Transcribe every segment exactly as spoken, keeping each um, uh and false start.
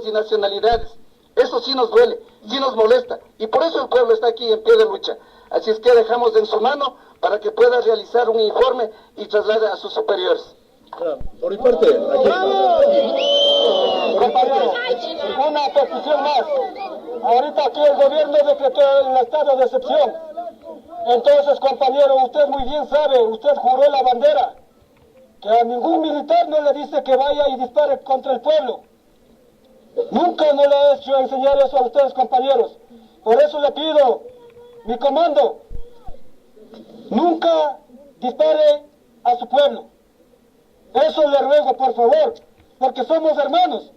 y nacionalidades. Eso sí nos duele, sí nos molesta. Y por eso el pueblo está aquí en pie de lucha. Así es que dejamos en su mano para que pueda realizar un informe y traslade a sus superiores. Por mi parte, aquí. Compañero, una petición más. Ahorita aquí el gobierno decretó el estado de excepción. Entonces, compañero, usted muy bien sabe, usted juró la bandera, que a ningún militar no le dice que vaya y dispare contra el pueblo. Nunca no le he hecho enseñar eso a ustedes, compañeros. Por eso le pido, mi comando, nunca dispare a su pueblo. Eso le ruego, por favor, porque somos hermanos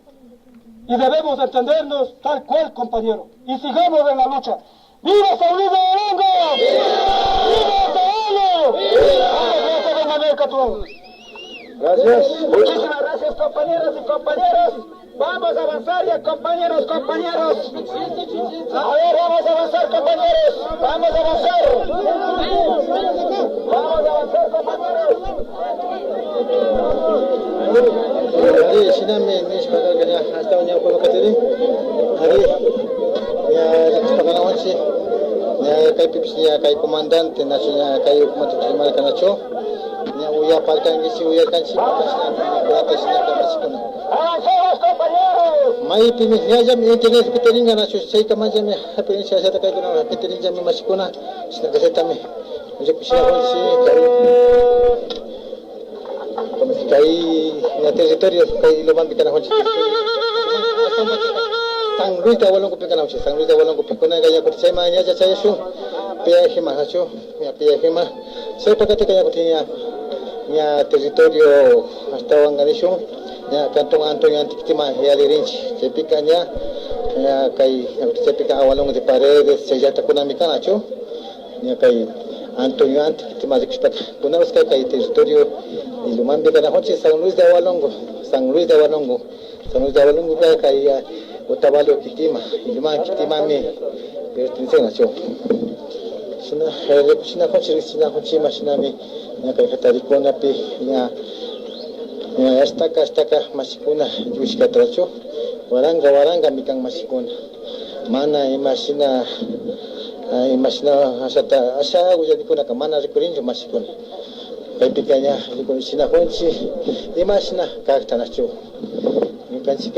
y debemos entendernos tal cual, compañero. Y sigamos en la lucha. ¡Viva San Luis de Durango! ¡Viva Taolo! ¡Viva! Muchas gracias, don Manuel Catón. Gracias. Muchísimas gracias, compañeras y compañeros. Vamos a avanzar ya, compañeros, compañeros. A ver, vamos a avanzar, compañeros. Vamos a avanzar. Vamos a avanzar, compañeros. Ari, shinami nishpa karka ña, ashtawan ña ukuma katirin. Ari, ña rikushpa kanawanchik. Ña kaypipish ña kay comandante nachu, ña kay ukumanta tukuymari kanachu. Ña uyapalkankichik, uyarkanchik, ñukanchik ña shinaka mashikuna. Maypimi ñallami internet pitiringa nachu, chaykamanllami hapirinchik, ashata kaykuna pitirinllami mashikuna, shinaka chaytami rikushinakunchik kay, kay ña territorio, kay Ilumampi kanakunchik. San Luis de Agualongopi kanakunchik, San Luis de Agualongopi kunanka ña kutin chayman ñalla chayashun, peajema nachu, ña peajema. Chaypakataka ña kutin ña, ña territorio ashtawanka nishun, ña cantón Antonio Antiquitiman yalirinchik. Chaypika ña, ña kay, ña kutin chaypika Agualongo de Paredes, chay llaktakunami kanachu. Ña kay Antonio Antiquitiman rikushpaka, kunapaska kay territorio Ilumampi kanakunchik, San Luis de Agualongo, San Luis de Agualongo. San Luis de Agualongoka kay, ah, Otavalo kitima, Ilumán kitimami pertenecen nachu. Shina, eh, rikushinakunchik, rikushinakunchik, imashinami ña kay hatarikunapi ña, ña ashtaka, ashtaka mashikuna llukshikatarachu, waranka, warankami kan mashikuna. Mana imashina, ah, imashina ashata, asha willanikunaka mana rikurinchu mashikuna. Kaypika ña rikushinakunchik imashina kakta nachu. Ñukanchik